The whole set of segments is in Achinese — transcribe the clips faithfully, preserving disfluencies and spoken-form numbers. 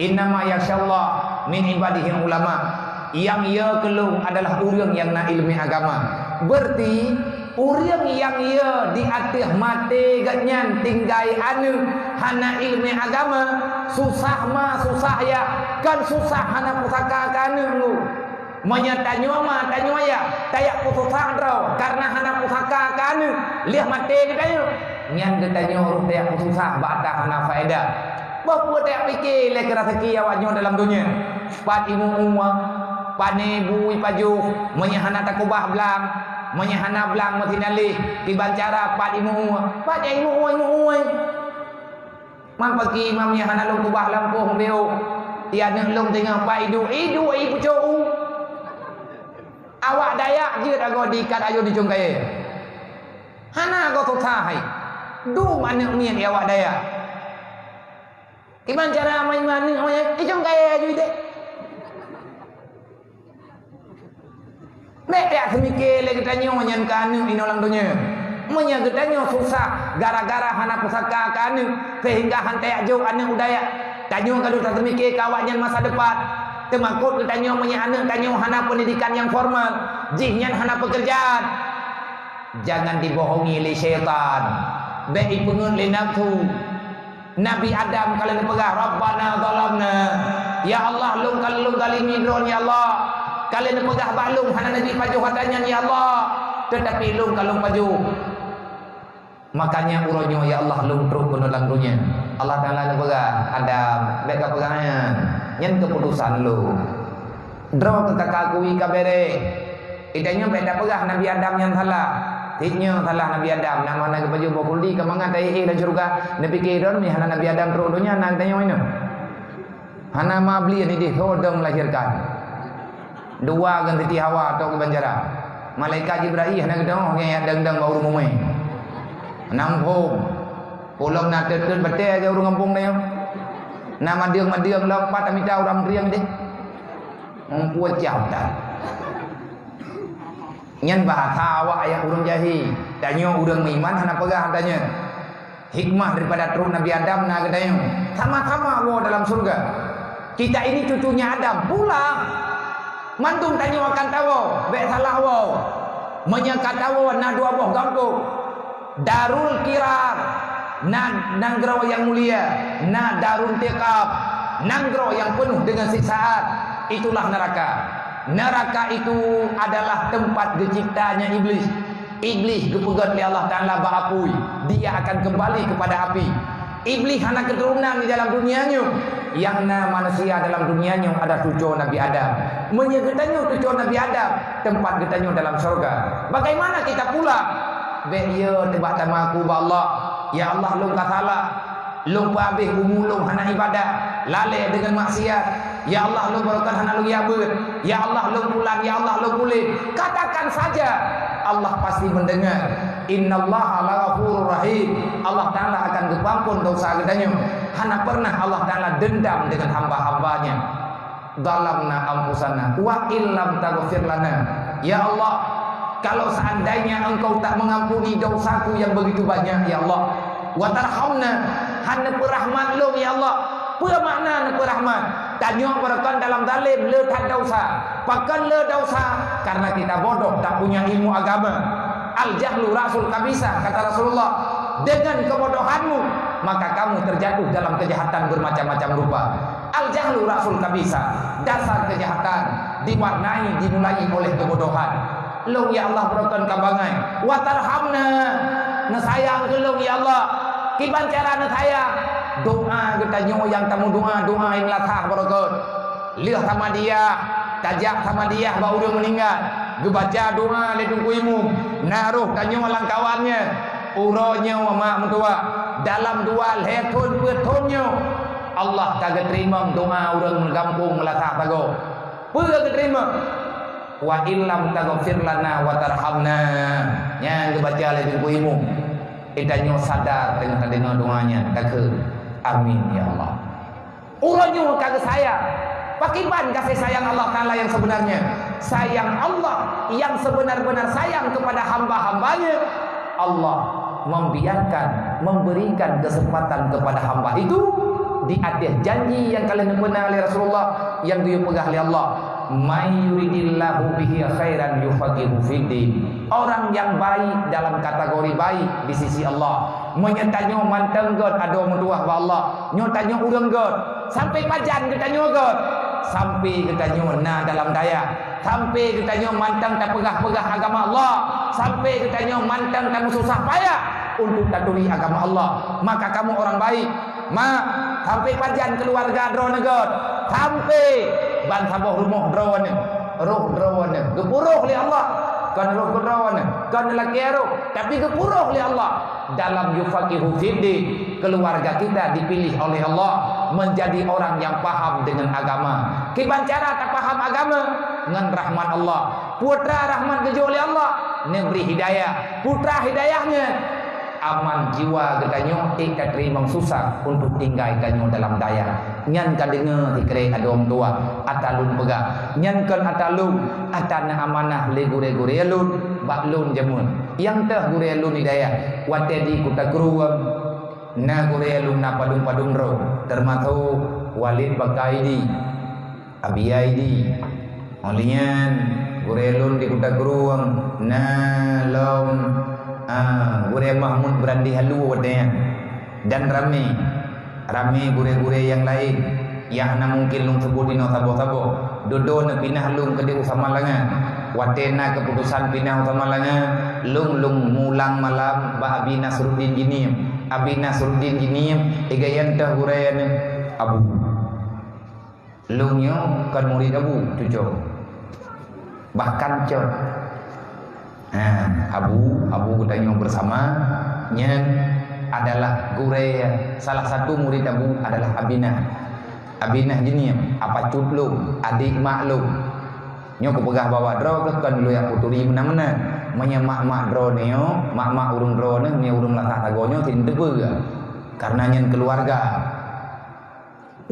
"Innama yakhsyallaha min ibadihil ulama." Nyang yö keu lôn adalah ureuëng nyang na iéleumé agama. Berarti, ureuëng nyang yö di ateueh maté geuhnyan tinggai aneuëk hana iéleumé agama, susah ma susah yah, kan susah hana pusaka keu aneuëk lôn. Meunyoe tanyoe ma, tanyoe yah, tajak peususah droe, kareuna hana pusaka keu aneuëk, lheueh maté geutanyoe. Nyan geutanyoe rôh tajak peususah bak ata hana faedah. Boh peue tajak pike lé keu raseuki awaknyoe dalam donya. Pat imu-uwa, pane bui pajoh, meunyoe hana takeubah blang, meunyoe hana blang meusinan lé, kiban cara pat imu-uwa, pat imu-uwa, imu-uwa. Man paki imam nyang hana lôn keubah lampôh beu, ya aneuëk lôn teungoh pat iduek, iduek i pucok u. Awak Dayak jeuet agoe diikat ayôn di cong kayée. Hana agoe susah hai. Dum aneuëk miet di awak Dayak. Kiban cara meunyoe aneuëk awaknyan, i cong kayée aju ideh. Bék jak seumike lé geutanyoe nyan keu aneuëk inoe lam donya. Meunyoe geutanyoe susah gara-gara hana pusaka keu aneuëk, seuhingga han tajak jok aneuëk u Dayak, tanyoe ka deuh taseumike keu awaknyan masa depan. Teumakot geutanyoe meunyoe aneuëk tanyoe hana peundidikan nyang formal, jihnyan hana peukeurjaan. Jangan dibohongi lé syaitan. Bék ipeungeuet lé nafsu. Nabi Adam ka lheueh neupeugah, "Rabbana zalamna." Ya Allah, lôn ka lôn zalimi droe, ya Allah. Ka lheueh neupeugah bak lôn hana neubi pajoh ata nyan, ya Allah. Teutapi lôn ka lôn pajoh. Makanya uroe nyoe, ya Allah, lôn trok keunoe lam donya. Allah Taala neupeugah, "Adam, bék kapeugah nyan. Nyan keuputosan lôn." Droe keu ka akui ka béreh. Geutanyoe bék tapeugah Nabi Adam nyang salah. Cit nyoe salah Nabi Adam, nama na geupajoh boh khuldi ka mangat taéh-éh lam syeuruga. Neupike droe meuhana Nabi Adam trok donya na geutanyoe inoe. Hana ma blieh nideh ho dong melahirkan. Dua ngon Siti Hawa tok keuban cara. Malaikat Jibrail hana geutanyoe nyang dang-dang bak ureuëng mumai. Nam phom. Ulôn na teut-teut batée lagée ureuëng gampông tanyoe. Na madeueng-madeueng lom pat tamita ureuëng meutrieng deh. Muphom cah tan. Nyan bahasa awak ayah ureuëng jahé. Tanyoe ureuëng meuiman hana peugah tanyoe. Hikmah daripada trok Nabi Adam na geutanyoe. Sama-sama woe dalam syurga. Kita ini cucunya Adam. Pulang. Mandum tanyoe akan tawoe. Bék salah woe. Meunyoe ka tawoe na dua boh gampông. Darul Qirar, na nanggroe nyang mulia, na Darul Intiqam, nanggroe nyang peunoh deungon siksaan, itulah neraka. Neraka itu adalah tempat geuciptanya Iblis. Iblis geupeugét lé Allah Taala bak apui, dia akan kembali kepada api. Iblis hana keuturonan di dalam dunia nyoe. Nyang na manusia dalam dunia nyoe adalah cucoe Nabi Adam. Meunyoe geutanyoe cucoe Nabi Adam, teumpat geutanyoe dalam syeuruga. Bagaimana kita pula? Bék yo teubak tamaku bak Allah, "Ya Allah, lôn ka salah. Lôn peuhabéh umu lôn hana ibadah, lalée deungon maksiat. Ya Allah, lôn beureukat hana lôn jak beuet. Ya Allah, lôn pulan, ya Allah, lôn puléh." Katakan saja, Allah pasti mendengar. "Innallaha laghafurur rahim." Allah Taala akan geupeuampon dosa geutanyoe. Hana pernah Allah Taala dendam dengan hamba-hamba-Nya. "Zalamna anfusana wa illam taghfir lana." Ya Allah, kalau seandainya Engkau tak mengampuni dosaku yang begitu banyak, ya Allah, "wa tarhamna," hana peurahmat lôn, ya Allah. Peue makna neupeurahmat? Tanyoe beureukat dalam zalim, le that dosa. Pakon le dosa? Karena kita bodoh, tak punya ilmu agama. "Al-jahlu ra'sul khabisah," kata Rasulullah. "Dengan kebodohanmu, maka kamu terjatuh dalam kejahatan bermacam-macam rupa." Al-jahlu ra'sul khabisah, dasar kejahatan diwarnai, dimulai oleh kebodohan. Lôn, ya Allah, beureukat ka bangai. "Wa tarhamna," neusayang keu lôn, ya Allah. Kiban cara neusayang? Doa geutanyoe nyang tameudoa, doa nyang meulasah beureukat. Lheueh samadiyah, tajak samadiyah bak ureuëng meuninggai. Geubaca doa lé Teungku Imum, na roh tanyoe lam kawan nyan. Uroe nyoe mak meutuah, dalam dua lhée thon peuet thon nyoe, Allah ka geuteurimong doa ureuëng meugampông meulasah sagoe. Peue geuteurimong? "Wa illam taghfir lana wa tarhamna." Nyang geubaca lé Teungku Imum. Geutanyoe sadar teungoh tadeungoe doa nyan, takheun, "Amin, ya Allah." Uroe nyoe ka geusayang. Pakriban kasih sayang Allah Taala yang sebenarnya? Sayang Allah yang sebenar-benar sayang kepada hamba-hamba-Nya, Allah membiarkan, memberikan kesempatan kepada hamba itu Di ateueh janji nyang ka lheueh neupeuna lé Rasulullah, nyang geuyue peugah lé Allah, "May yuridillahu bihi khairan yufaqihu fiddin." Orang nyang baik dalam kategori baik di sisi Allah. Meunyoe tanyoe mantong gét adoe meutuwah bak Allah, nyoe tanyoe ureuëng gét. Sampai pajan geutanyoe gét? Sampai geutanyoe na dalam dayah. Sampai geutanyoe mantong tapeugah-peugah agama Allah. Sampai geutanyoe mantong tameususah payah untuk taturi agama Allah. Maka kamu orang baik. Ma, sampai pajan keuluwarga droeneuh gét? Sampai ban saboh rumoh droeneuh, roh droeneuh geupuroh lé Allah. Kon roh droeneuh, kon lakée roh, tapi geupuroh lé Allah. Dalam yufaqihu fiddin, keluarga kita dipilih oleh Allah menjadi orang yang paham dengan agama. Kiban cara tapaham agama? Ngon rahmat Allah. Putra rahmat geujok lé Allah, neubri hidayah. Putra hidayah nyan aman jiwa geutanyoe, ék tateurimong susah untuk tinggai tanyoe dalam dayah. Nyan ka deungoe sikrek adoe meutuwah, ata lôn peugah. Nyan kon ata lôn, ata na amanah lé gurée-gurée lôn bak lôn jameun. Nyang teuh gurée lôn di dayah, watée di Kuta Krueng, na gurée lôn na padum-padum droe, teumasok Walid Bakaidi. Abi Aidi. Óh lheueh nyan, gurée lôn di Kuta Krueng, na lom, ah, gurée Mahmud Beurandi Halu watée nyan. Dan ramé, ramé gurée-gurée nyang laén, nyang hana mungken lôn seubut inoe saboh-saboh. Dudoe neupinah lôn keudeh u Samalanga. Watée na keuputosan pinah u Samalanga, lôn, lôn mulang malam bak Abi Nasruddin Jinim. Abi Nasruddin Jinim, iga nyan teuh gurée nyan, Abu. Lôn nyoe kon murit Abu, cucoe. Bahkan cot. Ha, Abu, Abu geutanyoe bersama, nyan adalah gurée, salah satu murid Abu adalah Abinah. Abinah Jinim, apa cut lôn, adik mak lôn. Nyoe kupeugah bahwa droe keuh kon lôn jak kuturi meunan-meunan. Meunyoe mak-mak droe nyoe, mak-mak ureuëng droe nyoe, meunyoe ureuëng lasah sagoe nyoe, sin teupeue. Karena nyan keluarga.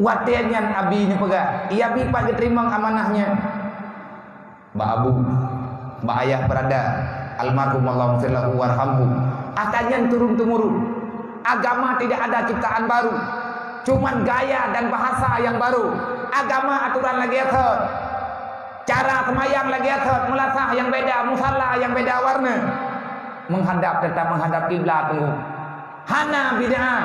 Watée nyan Abi neupeugah, "Iya Bi, pat geuteurimong amanah nyan?" Bak Abu, bak ayah peurada, almarhum Allahumma lahu warhamhu. Ata nyan turun-temurun. Agama tidak ada ciptaan baru. Cuman gaya dan bahasa yang baru. Agama aturan lagée thot. Cara seumayang lagée thot, meulasah nyang beda, musala nyang beda warna. Menghadap, tetap menghadap kiblat teungku. Hana bid'ah.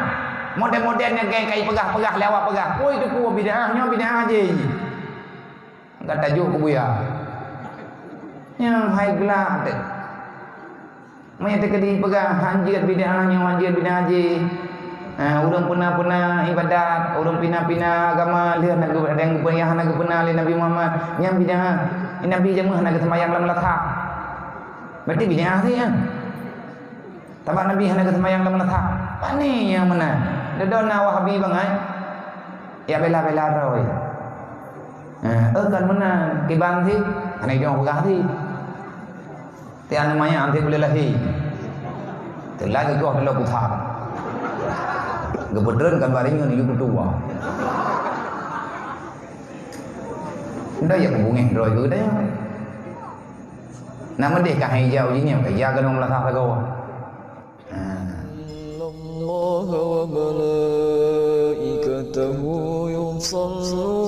Model-model nyang kai, kai peugah-peugah lé awak peugah. Oi, teupeu bid'ah, nyoe bid'ah jih. Ka tajok keu buya. Nyang hai glak teuh. Meunyoe teukeudi peugah, hanjeuet bid'ah nyoe, hanjeuet bid'ah jih. Ha, ureuëng peuna-peuna ibadat, ureuëng pina-pina agama, lheueh na geu-, nyang geupeuna, hana geupeuna lé Nabi Muhammad. Nyan bid'ah. Nabi jameun hana geuseumayang lam lasah. Berarti bid'ah sih, ya. Sabab Nabi hana geuseumayang lam lasah. Pane nyang meunan? Dudoe na Wahabi bangai. Ya bela-bela droe. Ha, eh, kan meunan. Kiban sih, hana idong peugah sih. Tiang manyang sih boleh lahé. Teulai geugoh dalam pusat. Geupeudreun kan baring ngon yue tuwa. Ndak ya bungéh droe geuh deh. Nama deh ka hai jau jinyang, ka ya keunoe meulasah sagoe. Ha. إن الله وملائكته يصلون